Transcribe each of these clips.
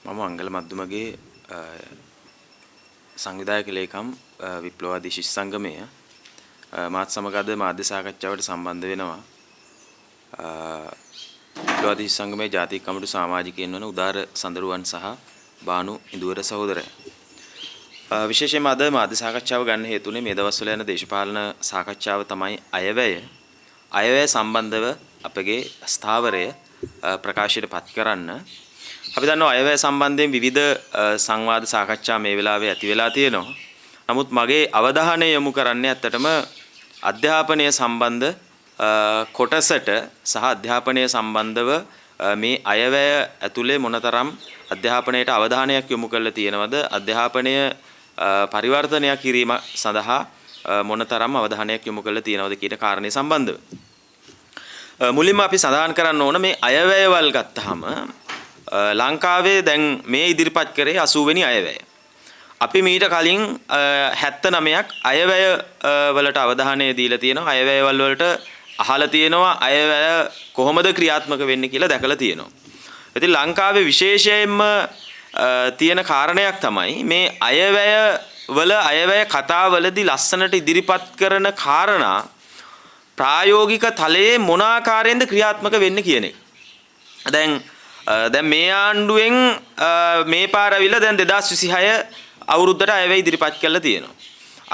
මම මංගල මද්දුමගේ සංවිධායක ලේකම් විප්ලවවාදී ශිෂ්‍ය සංගමය. මාත් සමග අද මාධ්‍ය සාකච්ඡාවට සම්බන්ධ වෙනවා විප්ලවවාදී ශිෂ්‍ය සංගමයේ ජාතික කමිටු සමාජිකයන් වන උදාර සඳරුවන් සහ බානු ඉඳුවර සහෝදරයා. විශේෂයෙන්ම අද මාධ්‍ය සාකච්ඡාව ගන්න හේතුනේ මේ දවස්වල යන දේශපාලන සාකච්ඡාව තමයි අයවැය. අයවැය සම්බන්ධව අපගේ ස්ථාවරය ප්‍රකාශයට පත් කරන්න. අපි දන්නවා අයවැය සම්බන්ධයෙන් විවිධ සංවාද සාකච්ඡා මේ වෙලාවේ ඇති වෙලා තියෙනවා. නමුත් මගේ අවධානය යොමු කරන්නේ ඇත්තටම අධ්‍යාපනය සම්බන්ධ කොටසට සහ අධ්‍යාපනය සම්බන්ධව මේ අයවැය ඇතුලේ මොනතරම් අධ්‍යාපනයට අවධානයක් යොමු කරලා තියෙනවද, අධ්‍යාපනය පරිවර්තනය කිරීම සඳහා මොනතරම් අවධානයක් යොමු කරලා තියෙනවද කියන කාරණේ සම්බන්ධව. මුලින්ම අපි සඳහන් කරන්න ඕන මේ අයවැයවල් ගත්තාම ලංකාවේ දැන් මේ ඉදිරිපත් කරේ 80 වෙනි අයවැය. අපි මීට කලින් 79ක් අයවැය වලට අවධානය දීලා තියෙනවා. අයවැයවල් වලට අහලා තියෙනවා, අයවැය කොහොමද ක්‍රියාත්මක වෙන්නේ කියලා දැකලා තියෙනවා. ඉතින් ලංකාවේ විශේෂයෙන්ම තියෙන කාරණයක් තමයි මේ අයවැය වල අයවැය කතාවලදී ලස්සනට ඉදිරිපත් කරන කාරණා ප්‍රායෝගික තලයේ මොන ආකාරයෙන්ද ක්‍රියාත්මක වෙන්නේ කියන එක. දැන් දැන් මේ ආණ්ඩුවෙන් මේ පාර ඇවිල්ලා දැන් 2026 අවුරුද්දට අයවැය ඉදිරිපත් කරලා තියෙනවා.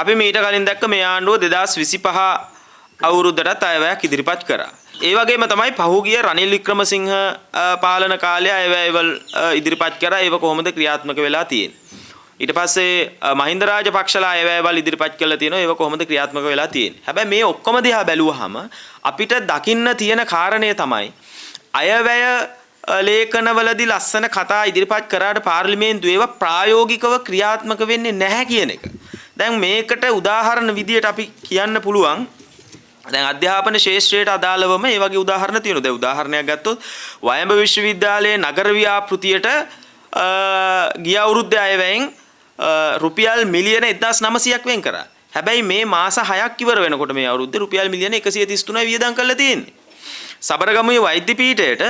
අපි මීට කලින් දැක්ක මේ ආණ්ඩුව 2025 අවුරුද්දටත් අයවැයක් ඉදිරිපත් කරා. ඒ වගේම තමයි පහුගිය රනිල් වික්‍රමසිංහ පාලන කාලයේ අයවැයවල් ඉදිරිපත් කරා. ඒව කොහොමද ක්‍රියාත්මක වෙලා තියෙන්නේ? ඊට පස්සේ මහින්ද රාජපක්ෂලා අයවැයවල් ඉදිරිපත් කරලා තියෙනවා. ඒව කොහොමද ක්‍රියාත්මක වෙලා තියෙන්නේ? හැබැයි මේ ඔක්කොම දිහා බැලුවහම අපිට දකින්න තියෙන කාරණය තමයි අයවැය ලේඛනවලදී ලස්සන කතා ඉදිරිපත් කරාට පාර්ලිමේන්තුවේ ඒවා ප්‍රායෝගිකව ක්‍රියාත්මක වෙන්නේ නැහැ කියන එක. දැන් මේකට උදාහරණ විදියට අපි කියන්න පුළුවන් දැන් අධ්‍යාපන ශාස්ත්‍රයට අදාළවම මේ වගේ උදාහරණ තියෙනවා. දැන් උදාහරණයක් ගත්තොත් වයඹ විශ්වවිද්‍යාලයේ නගර ව්‍යාපෘතියට ගිය අවුරුද්දේ අයවැයෙන් රුපියල් මිලියන 1900ක් වෙන් කරා. හැබැයි මේ මාස 6ක් ඉවර වෙනකොට මේ අවුරුද්දේ රුපියල් මිලියන 133යි වියදම් කරලා තියෙන්නේ. සබරගමුවේ වෛද්‍ය පීඨයට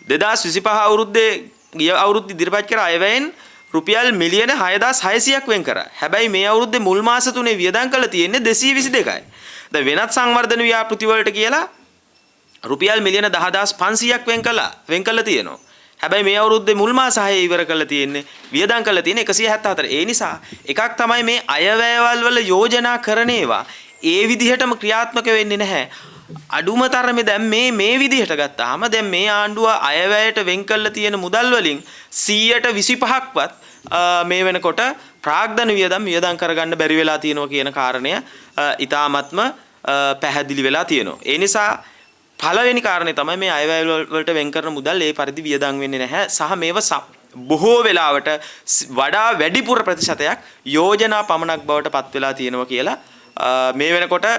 2025 අවුරුද්දේ ගිය අවුරුද්ද ඉදිරිපත් කර අයවැයෙන් රුපියල් මිලියන 6600ක් වෙන් කරා. හැබැයි මේ අවුරුද්දේ මුල් මාස තුනේ වියදම් කරලා තියෙන්නේ 222යි. දැන් වෙනත් සංවර්ධන ව්‍යාපෘති වලට කියලා රුපියල් මිලියන 10500ක් වෙන් කළා තියෙනවා. හැබැයි මේ අවුරුද්දේ මුල් මාස 6 ඉවර කරලා තියෙන්නේ වියදම් කරලා තියෙන්නේ 174. ඒ නිසා එකක් තමයි මේ අයවැයවල් වල යෝජනා කරන ඒවා ඒ විදිහටම ක්‍රියාත්මක වෙන්නේ නැහැ. අඩුම තරමේ දැන් මේ මේ විදිහට ගත්තාම දැන් මේ ආණ්ඩුව අයවැයට වෙන් කරලා තියෙන මුදල් වලින් 125ක්වත් මේ වෙනකොට ප්‍රාග්ධන වියදම් වියදම් කරගන්න බැරි වෙලා තියෙනවා කියන කාරණය ඉතාමත්ම පැහැදිලි වෙලා තියෙනවා. ඒ නිසා පළවෙනි කාරණේ තමයි මේ අයවැය වලට වෙන් කරන මුදල් ඒ පරිදි වියදම් වෙන්නේ නැහැ සහ මේව බොහෝ වෙලාවට වඩා වැඩිපුර ප්‍රතිශතයක් යෝජනා පමණක් බවට පත් වෙලා තියෙනවා කියලා මේ වෙනකොට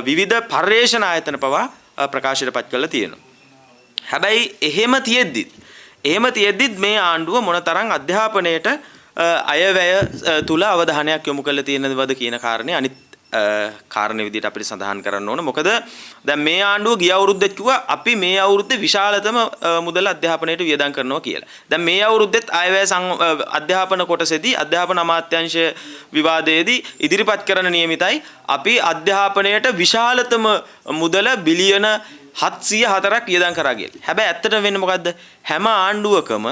විවිධ පර්යේෂණ ආයතන පවා ප්‍රකාශයට පත් කරලා තියෙනවා. හැබැයි එහෙම තියෙද්දිත් මේ ආණ්ඩුව මොනතරම් අධ්‍යාපනයට අයවැය තුල අවධානයක් යොමු කරලා තියෙනවද කියන කාරණේ අනිත් කාරණේ විදිහට අපිට සඳහන් කරන්න ඕන. මොකද දැන් මේ ආණ්ඩුව ගිය අවුරුද්දේ කිව්වා අපි මේ අවුරුද්දේ විශාලතම මුදල අධ්‍යාපනයට වියදම් කරනවා කියලා. දැන් මේ අවුරුද්දෙත් අයවැය අධ්‍යාපන කොටසේදී අධ්‍යාපන අමාත්‍යාංශ විවාදයේදී ඉදිරිපත් කරන නියමිතයි අපි අධ්‍යාපනයට විශාලතම මුදල බිලියන 704ක් වියදම් කරා කියලා. හැබැයි ඇත්තටම වෙන්නේ මොකද්ද? හැම ආණ්ඩුවකම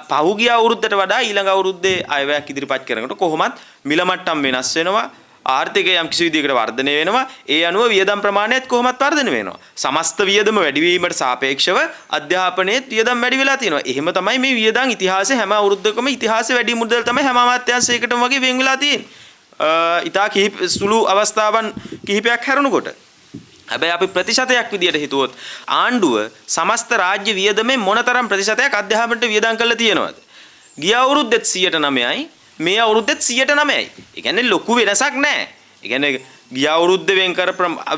පහුගිය අවුරුද්දට වඩා ඊළඟ අවුරුද්දේ අයවැයක් ඉදිරිපත් කරනකොට කොහොමත් මිල මට්ටම් වෙනස් වෙනවා, ආර්ථිකය යම් කිසි විදිහකට වර්ධනය වෙනවා, ඒ අනුව වියදම් ප්‍රමාණයත් කොහොමත් වර්ධනය වෙනවා. සමස්ත වියදම වැඩිවීමට සාපේක්ෂව අධ්‍යාපනයේත් වියදම් වැඩි වෙලා තියෙනවා. එහෙම තමයි මේ වියදම් ඉතිහාසයේ හැම අවුරුද්දකම ඉතිහාසයේ වැඩි මුදල් තමයි හැම අමාත්‍යාංශයකටම වගේ වෙන් වෙලා තියෙන්නේ. ඉතා සුළු අවස්ථාවන් කිහිපයක් හැරුණුකොට. හැබැයි අපි ප්‍රතිශතයක් විදියට හිතුවොත් ආණ්ඩුව සමස්ත රාජ්‍ය වියදමේ මොනතරම් ප්‍රතිශතයක් අධ්‍යාපනයට වියදම් කරලා තියෙනවද? ගිය අවුරුද්දෙත් 109යි මේ අවුරුද්දෙත් 109යි. ඒ කියන්නේ ලොකු වෙනසක් නෑ. ඒ කියන්නේ ගිය අවුරුද්දේ වෙන් කර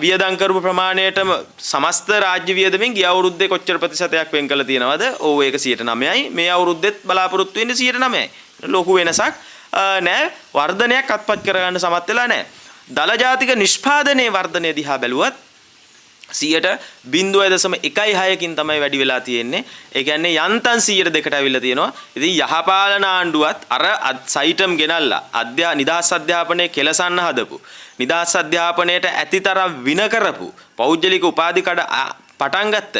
වියදම් කරපු ප්‍රමාණයටම සමස්ත රාජ්‍ය වියදමෙන් ගිය අවුරුද්දේ කොච්චර ප්‍රතිශතයක් වෙන් කරලා තියෙනවද? ඔව් ඒක 109යි. මේ අවුරුද්දෙත් බලාපොරොත්තු වෙන්නේ 109යි. ලොකු වෙනසක් නෑ. වර්ධනයක් අත්පත් කරගන්න සමත් වෙලා නෑ. දළ ජාතික නිෂ්පාදනයේ වර්ධනය දිහා බැලුවත් 0.16%කින් තමයි වැඩි වෙලා තියෙන්නේ. ඒ කියන්නේ යන්තම් 102ට ඇවිල්ලා තියෙනවා. ඉතින් යහපාලන ආණ්ඩුවත් අර සයිටම් ගෙනල්ලා නිදහස් අධ්‍යාපනයේ කෙලසන්න හදපු, නිදහස් අධ්‍යාපනයට ඇතිතරම් වින කරපු, පෞද්ගලික උපාධි කඩ පටන් ගත්ත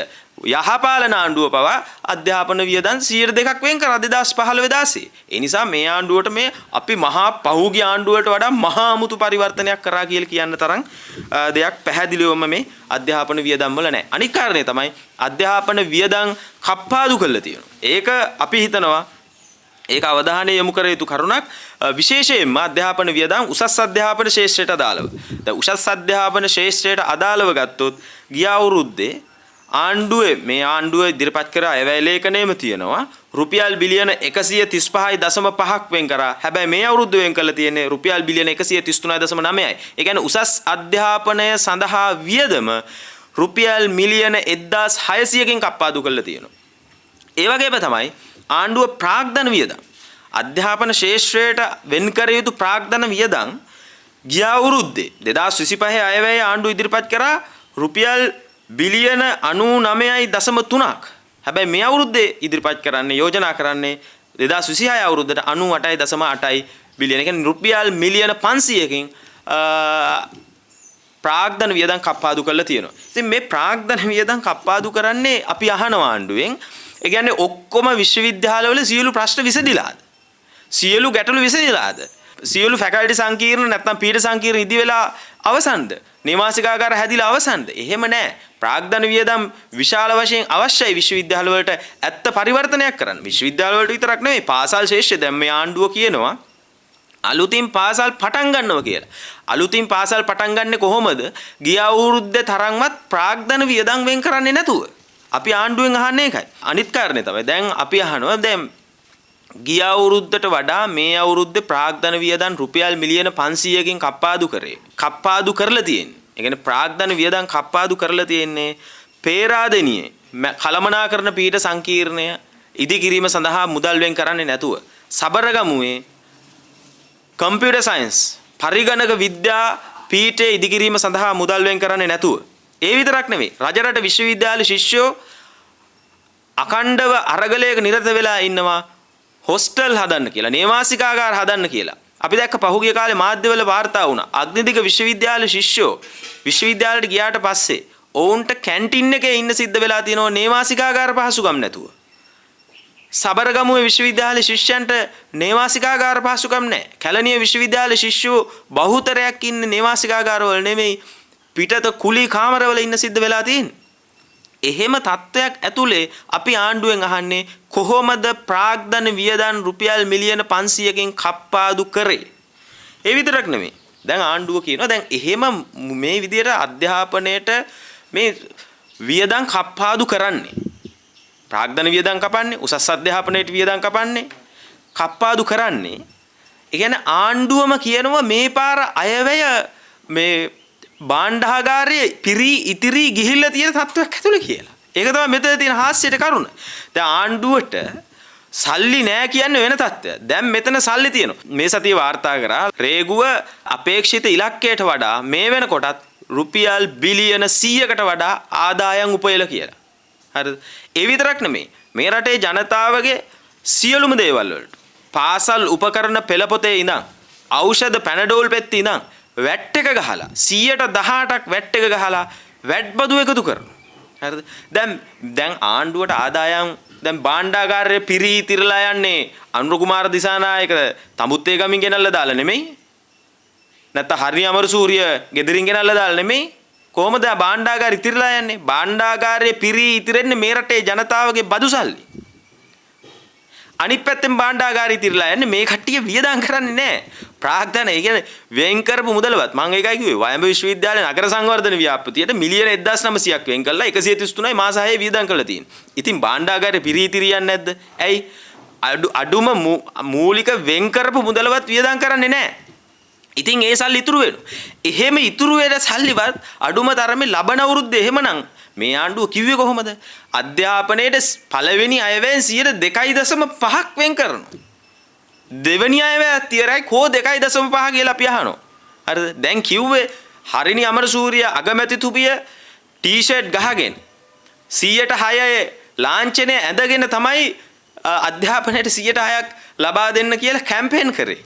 යහපාලන ආණ්ඩුව පවා අධ්‍යාපන වියදම් 102ක් වෙන් කරා 2015 16. ඒ නිසා මේ ආණ්ඩුවට මේ අපි මහා පහුගිය ආණ්ඩුවලට වඩා මහා අමුතු පරිවර්තනයක් කරා කියලා කියන්න තරම් දෙයක් පැහැදිලිවම මේ අධ්‍යාපන වියදම් වල නැහැ. අනික් කාරණේ තමයි අධ්‍යාපන වියදම් කප්පාදු කරලා තියෙනවා. ඒක අපි හිතනවා ඒක අවධානය යොමු කර යුතු කරුණක්. විශේෂයෙන්ම අධ්‍යාපන වියදම් උසස් අධ්‍යාපන ක්ෂේත්‍රයට අදාළව. දැන් උසස් අධ්‍යාපන ක්ෂේත්‍රයට අදාළව ගත්තොත් ගිය අවුරුද්දේ ආණ්ඩුවේ මේ ආණ්ඩුව ඉදිරිපත් කර අයවැය ලේඛනයේම තියෙනවා රුපියල් බිලියන 135.5ක් වෙන් කරා. හැබැයි මේ අවුරුද්ද වෙන් කරලා තියෙන්නේ රුපියල් බිලියන 133.9යි. ඒ කියන්නේ උසස් අධ්‍යාපනය සඳහා වියදම රුපියල් මිලියන 1600කින් කප්පාදු කරලා තියෙනවා. ඒ වගේම තමයි ආණ්ඩුව ප්‍රාග්ධන වියදම් අධ්‍යාපන ක්ෂේත්‍රයට වෙන් කර යුතු ප්‍රාග්ධන වියදම් ගිය අවුරුද්දේ 2025 අයවැය ආණ්ඩුව ඉදිරිපත් කරා රුපියල් බිලියන 99.3ක්. හැබැයි මේ අවුරුද්දේ ඉදිරිපත් කරන්නේ යෝජනා කරන්නේ 2026 අවුරුද්දට 98.8 බිලියන. ඒ කියන්නේ රුපියල් මිලියන 500කින් ප්‍රාග්ධන වියදම් කප්පාදු කරලා තියෙනවා. ඉතින් මේ ප්‍රාග්ධන වියදම් කප්පාදු කරන්නේ අපි අහන ආණ්ඩුවෙන්. ඒ කියන්නේ ඔක්කොම විශ්වවිද්‍යාලවල සියලු ප්‍රශ්න විසඳිලාද? සියලු ගැටලු විසඳිලාද? සියලු ෆැකල්ටි සංකීර්ණ නැත්නම් පීඨ සංකීර්ණ ඉදි වෙලා අවසන්ද? නේවාසිකාගාර හැදිලා අවසන්ද? එහෙම නෑ. ප්‍රාග්ධන වියදම් විශාල වශයෙන් අවශ්‍යයි විශ්වවිද්‍යාල වලට ඇත්ත පරිවර්තනයක් කරන්න. විශ්වවිද්‍යාල වලට විතරක් නෙවෙයි පාසල් ශේෂ්ත්‍රය දැන් මේ ආණ්ඩුව කියනවා අලුතින් පාසල් පටන් ගන්නවා කියලා. අලුතින් පාසල් පටන් ගන්නෙ කොහොමද? ගිය අවුරුද්දේ තරම්වත් ප්‍රාග්ධන වියදම් වෙන් කරන්නේ නැතුව. අපි ආණ්ඩුවෙන් අහන්නේ ඒකයි. අනිත් කාරණේ තමයි දැන් අපි අහනවා දැන් ගිය අවුරුද්දට වඩා මේ අවුරුද්දේ ප්‍රාග්ධන වියදම් රුපියල් මිලියන 500කින් කප්පාදු කරේ. කප්පාදු කරලා තියෙන්නේ. ඒ කියන්නේ ප්‍රාග්ධන වියදම් කප්පාදු කරලා තියෙන්නේ පේරාදෙනියේ කළමනාකරන පීඨ සංකීර්ණය ඉදිකිරීම සඳහා මුදල් වෙන් කරන්නේ නැතුව. සබරගමුවේ කම්පියුටර් සයන්ස් පරිගණක විද්‍යා පීඨය ඉදිකිරීම සඳහා මුදල් වෙන් කරන්නේ නැතුව. ඒ විතරක් නෙවෙයි රජරට විශ්වවිද්‍යාල ශිෂ්‍යයෝ අඛණ්ඩව අරගලයක නිරත වෙලා ඉන්නවා හොස්ටල් හදන්න කියලා, නේවාසිකාගාර හදන්න කියලා. අපි දැක්ක පහුගිය කාලේ මාධ්‍යවල වාර්තා වුණා. අග්නිදිග විශ්වවිද්‍යාල ශිෂ්‍යයෝ විශ්වවිද්‍යාලයට ගියාට පස්සේ ඔවුන්ට කැන්ටින් එකේ ඉන්න සිද්ධ වෙලා තියෙනවා නේවාසිකාගාර පහසුකම් නැතුව. සබරගමුවේ විශ්වවිද්‍යාල ශිෂ්‍යයන්ට නේවාසිකාගාර පහසුකම් නැහැ. කැලණිය විශ්වවිද්‍යාල ශිෂ්‍යයෝ බහුතරයක් ඉන්නේ නේවාසිකාගාරවල නෙමෙයි, පිටත කුලී කාමරවල ඉන්න සිද්ධ වෙලා තියෙන්නේ. එහෙම තත්ත්වයක් ඇතුලේ අපි ආණ්ඩුවෙන් අහන්නේ කොහොමද ප්‍රාග්ධන වියදම් රුපියල් මිලියන 500කින් කප්පාදු කරේ? ඒ විතරක් නෙමෙයි. දැන් ආණ්ඩුව කියනවා දැන් එහෙම මේ විදියට අධ්‍යාපනයේට මේ වියදම් කප්පාදු කරන්නේ. ප්‍රාග්ධන වියදම් කපන්නේ, උසස් අධ්‍යාපනයේට වියදම් කපන්නේ, කප්පාදු කරන්නේ. ඒ කියන්නේ ආණ්ඩුවම කියනවා මේ පාර අයවැය මේ භාණ්ඩාගාරයේ පිරී ඉතිරි ගිහිල්ලා තියෙන තත්ත්වයක් ඇතුළේ කියලා. ඒක තමයි මෙතන තියෙන හාස්‍යයට කරුණ. දැන් ආණ්ඩුවට සල්ලි නෑ කියන්නේ වෙන තත්ත්වයක්. දැන් මෙතන සල්ලි තියෙනවා. මේ සතියේ වාර්තා කරා රේගුව අපේක්ෂිත ඉලක්කයට වඩා මේ වෙනකොටත් රුපියල් බිලියන 100කට වඩා ආදායම් උපයලා කියලා. හරිද? ඒ විතරක් නෙමෙයි. මේ රටේ ජනතාවගේ සියලුම දේවල් වලට පාසල් උපකරණ පෙළපොතේ ඉඳන් ඖෂධ පැනඩෝල් පෙත්ති ඉඳන් වැට් එක ගහලා 118ක් වැට් එක ගහලා වැට් බදු එකතු කරනවා. හරිද? දැන් ආණ්ඩුවට ආදායම් දැන් භාණ්ඩාගාරය පිරී ඉතිරලා යන්නේ අනුර කුමාර දිසානායක තඹුත්තේ ගමින් ගෙනල්ලා දාලා නෙමෙයි. නැත්තම් හරි අමරසූරිය ගෙදරින් ගෙනල්ලා දාලා නෙමෙයි. කොහොමද භාණ්ඩාගාරය ඉතිරලා යන්නේ? භාණ්ඩාගාරය පිරී ඉතිරෙන්නේ මේ රටේ ජනතාවගේ බදු සල්ලි. අනිත් පැත්තෙන් භාණ්ඩාගාරය ඉතිරලා යන්නේ මේ කට්ටිය වියදම් කරන්නේ නැහැ. ප්‍රාග්ධන ඒ කියන්නේ වෙන් කරපු මුදලවත් මං ඒකයි කිව්වේ වයඹ විශ්වවිද්‍යාලයේ නගර සංවර්ධන ව්‍යාපෘතියට මිලියන 1900ක් වෙන් කරලා 133යි මාස 6 වියදම් කරලා තියෙන්නේ. ඉතින් භාණ්ඩාගාරය පිරී ඉතිරි යන්නේ නැද්ද? ඇයි? අඩුම මූලික වෙන් කරපු මුදලවත් වියදම් කරන්නේ නැහැ. ඉතින් ඒ සල්ලි ඉතුරු වෙනවා. එහෙම ඉතුරු වෙන සල්ලිවත් අඩුම තරමේ ලබන අවුරුද්දේ එහෙමනම් මේ ආණ්ඩුව කිව්වේ කොහොමද? අධ්‍යාපනයේට පළවෙනි අයවැයෙන් 2.5ක් වෙන් කරනවා. දෙවෙනි අයවැයත් ඉවරයි කෝ 2.5 කියලා අපි අහනවා. හරිද? දැන් කිව්වේ හරිනි අමරසූරිය අගමැතිතුමිය ටී-ෂර්ට් ගහගෙන 106 ලාංඡනය ඇඳගෙන තමයි අධ්‍යාපනයට 106ක් ලබා දෙන්න කියලා කැම්පේන් කරේ.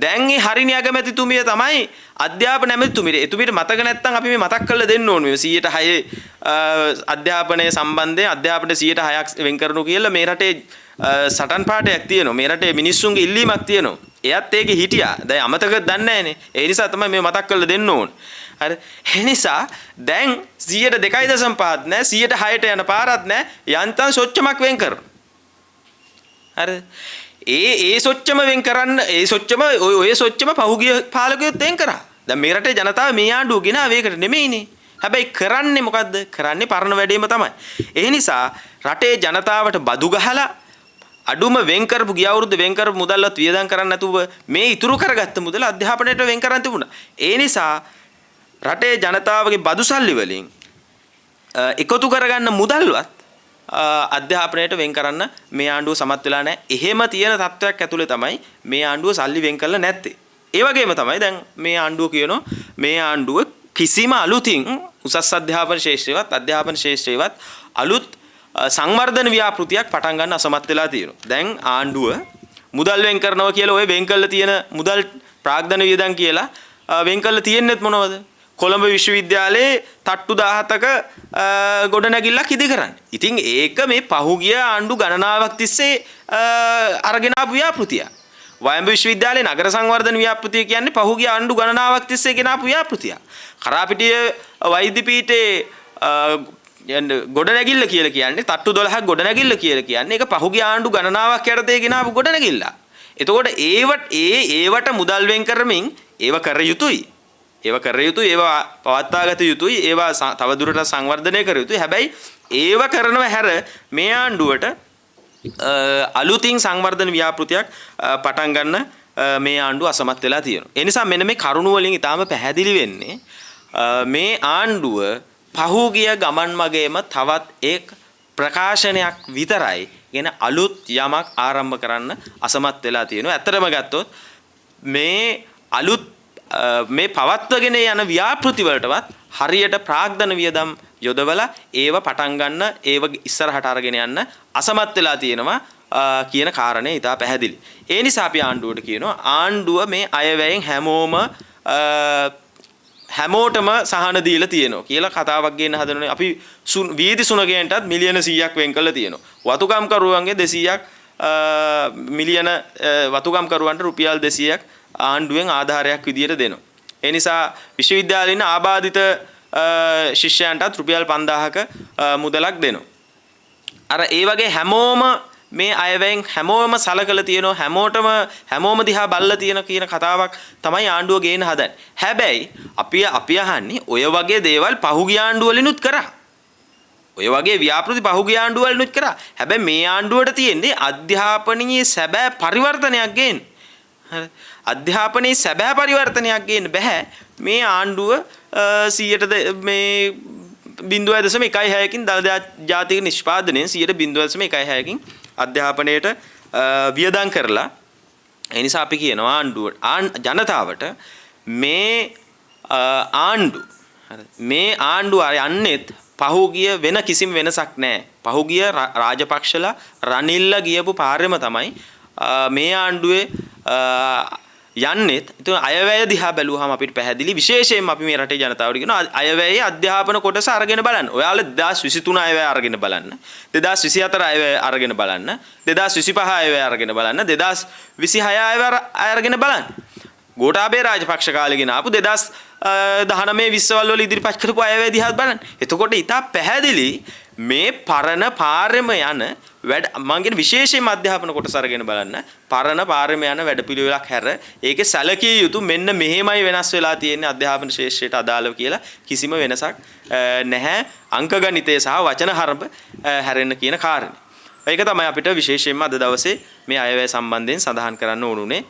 දැන් ඒ හරිනි අගමැතිතුමිය තමයි අධ්‍යාපන ඇමතිතුමිය. එතුමියට මතක නැත්තම් අපි මේ මතක් කරලා දෙන්න ඕනේ. මේ 106 අධ්‍යාපනය සම්බන්ධයෙන් අධ්‍යාපනයට 106ක් වෙන් කරනු කියලා මේ රටේ සටන් පාඨයක් තියෙනවා. මේ රටේ මිනිස්සුන්ගේ ඉල්ලීමක් තියෙනවා. එයත් ඒකේ හිටියා. දැන් අමතකද දන්නේ නැහනේ. ඒ නිසා තමයි මේ මතක් කරලා දෙන්න ඕනේ. හරි. ඒ නිසා දැන් 102.5ක් නෑ, 106ට යන පාරක් නෑ. යන්තම් සොච්චමක් වෙන් කරනවා. හරි. ඒ ඒ සොච්චම වෙන් කරන්න, ඒ සොච්චම ඔය ඔය සොච්චම පහුගිය පාලකයොත් වෙන් කරා. දැන් මේ රටේ ජනතාව මේ ආණ්ඩුව ගෙනාවේ ඒකට නෙමෙයිනේ. හැබැයි කරන්නේ මොකද්ද? කරන්නේ පරණ වැඩේම තමයි. ඒ නිසා රටේ ජනතාවට බදු ගහලා අඩුම වෙන් කරපු ගිය අවුරුද්ද වෙන් කරපු මුදල්වත් වියදම් කරන්න නැතුව මේ ඉතුරු කරගත්ත මුදල අධ්‍යාපනයට වෙන් කරන් තිබුණා. ඒ නිසා රටේ ජනතාවගේ බදු සල්ලි වලින් එකතු කරගන්න මුදල්වත් අධ්‍යාපනයට වෙන් කරන්න මේ ආණ්ඩුව සමත් වෙලා නැහැ. එහෙම තියෙන තත්ත්වයක් ඇතුලේ තමයි මේ ආණ්ඩුව සල්ලි වෙන් කරලා නැත්තේ. ඒ වගේම තමයි දැන් මේ ආණ්ඩුව කියනවා මේ ආණ්ඩුව කිසිම අලුතින් උසස් අධ්‍යාපන ක්ෂේත්‍රයවත් අධ්‍යාපන ක්ෂේත්‍රයවත් අලුත් සංවර්ධන ව්‍යාපෘතියක් පටන් ගන්න අසමත් වෙලා තියෙනවා. දැන් ආණ්ඩුව මුදල් වෙන් කරනවා කියලා ඔය වෙන් කරලා තියෙන මුදල් ප්‍රාග්ධන වියදම් කියලා වෙන් කරලා තියෙන්නෙත් මොනවද? කොළඹ විශ්වවිද්‍යාලයේ තට්ටු 17ක ගොඩනැගිල්ලක් ඉදි කරන්න. ඉතින් ඒක මේ පහුගිය ආණ්ඩු ගණනාවක් තිස්සේ අරගෙන ආපු ව්‍යාපෘතියක්. වයඹ විශ්වවිද්‍යාලයේ නගර සංවර්ධන ව්‍යාපෘතිය කියන්නේ පහුගිය ආණ්ඩු ගණනාවක් තිස්සේ ගෙන ආපු ව්‍යාපෘතියක්. කරාපිටිය වෛද්‍ය පීඨයේ ගොඩනැගිල්ල කියලා කියන්නේ තට්ටු 12ක් ගොඩනැගිල්ල කියලා කියන්නේ ඒක පහුගිය ආණ්ඩු ගණනාවක් යටතේ ගෙන ආපු ගොඩනැගිල්ල. එතකොට ඒවට මුදල් වෙන් කරමින් ඒව කර යුතුයි. ඒව කර යුතුයි, ඒවා පවත්වාගත යුතුයි, ඒවා තවදුරටත් සංවර්ධනය කර යුතුයි. හැබැයි ඒව කරනව හැර මේ ආණ්ඩුවට අලුතින් සංවර්ධන ව්‍යාපෘතියක් පටන් ගන්න මේ ආණ්ඩුව අසමත් වෙලා තියෙනවා. ඒ නිසා මෙන්න මේ කරුණු වලින් ඊටාම පැහැදිලි වෙන්නේ මේ ආණ්ඩුව පහුගිය ගමන් මගේම තවත් එක් ප්‍රකාශනයක් විතරයි ගෙන අලුත් යමක් ආරම්භ කරන්න අසමත් වෙලා තියෙනවා. ඇත්තටම ගත්තොත් මේ අලුත් මේ පවත්වගෙන යන ව්‍යාපෘති වලටවත් හරියට ප්‍රාග්ධන වියදම් යොදවලා ඒව පටන් ගන්න, ඒව ඉස්සරහට අරගෙන යන්න අසමත් වෙලා තියෙනවා කියන කාරණය ඉතා පැහැදිලි. ඒ නිසා අපි ආණ්ඩුවට කියනවා ආණ්ඩුව මේ අයවැයෙන් හැමෝටම සහන දීලා තියෙනවා කියලා කතාවක් ගේන්න හදනෝනේ. අපි වීදි සුනකයන්ටත් මිලියන 100ක් වෙන් කරලා තියෙනවා. වතුකම් කරුවන්ගේ 200ක් මිලියන වතුකම් කරුවන්ට රුපියල් 200ක් ආණ්ඩුවෙන් ආධාරයක් විදියට දෙනවා. ඒ නිසා විශ්වවිද්‍යාලේ ඉන්න ආබාධිත ශිෂ්‍යයන්ටත් රුපියල් 5000ක මුදලක් දෙනවා. අර ඒ වගේ හැමෝම මේ අයවැයෙන් හැමෝම සලකලා තියෙනවා, හැමෝම දිහා බලලා තියෙන කියන කතාවක් තමයි ආණ්ඩුව ගේන්න හදන්නේ. හැබැයි අපි අහන්නේ ඔය වගේ දේවල් පහුගිය ආණ්ඩුව වලිනුත් කරා. ඔය වගේ ව්‍යාපෘති පහුගිය ආණ්ඩුව වලිනුත් කරා. හැබැයි මේ ආණ්ඩුවට තියෙන්නේ අධ්‍යාපනයේ සැබෑ පරිවර්තනයක් ගේන්න. හරි. අධ්‍යාපනයේ සැබෑ පරිවර්තනයක් ගේන්න බෑ. මේ ආණ්ඩුව 100ට මේ 0.16කින් දළ ජාතික නිෂ්පාදනයෙන් 0.16කින් අධ්‍යාපනයට වියදම් කරලා. ඒ නිසා අපි කියනවා ආණ්ඩුවට, ජනතාවට මේ ආණ්ඩු, හරි, මේ ආණ්ඩුව යන්නෙත් පහුගිය වෙන කිසිම වෙනසක් නෑ. පහුගිය රාජපක්ෂලා රනිල්ලා ගියපු පාරෙම තමයි මේ ආණ්ඩුවේ යන්නෙත්. ඉතින් අයවැය දිහා බැලුවහම අපිට පැහැදිලි, විශේෂයෙන්ම අපි මේ රටේ ජනතාවට කියනවා අයවැයේ අධ්‍යාපන කොටස අරගෙන බලන්න. ඔයාලා 2023 අයවැය අරගෙන බලන්න, 2024 අයවැය අරගෙන බලන්න, 2025 අයවැය අරගෙන බලන්න, 2026 අයවැය අරගෙන බලන්න. ගෝඨාභය රාජපක්ෂ කාලේ ගෙන ආපු 2019 20 වල ඉදිරිපත් කරපු අයවැය දිහාත් බලන්න. එතකොට ඉතා පැහැදිලි මේ පරණ පාරෙම යන වැඩ, මං කියන විශේෂයෙන්ම අධ්‍යාපන කොටස අරගෙන බලන්න, පරණ පාරෙම යන වැඩපිළිවෙලක් හැර ඒකේ සැලකිය යුතු මෙන්න මෙහෙමයි වෙනස් වෙලා තියෙන්නේ අධ්‍යාපන ක්ෂේත්‍රයට අදාළව කියලා කිසිම වෙනසක් නැහැ අංක ගණිතය සහ වචන හරඹ හැරෙන්න කියන කාරණේ. ඒක තමයි අපිට විශේෂයෙන්ම අද දවසේ මේ අයවැය සම්බන්ධයෙන් සඳහන් කරන්න ඕනුනේ.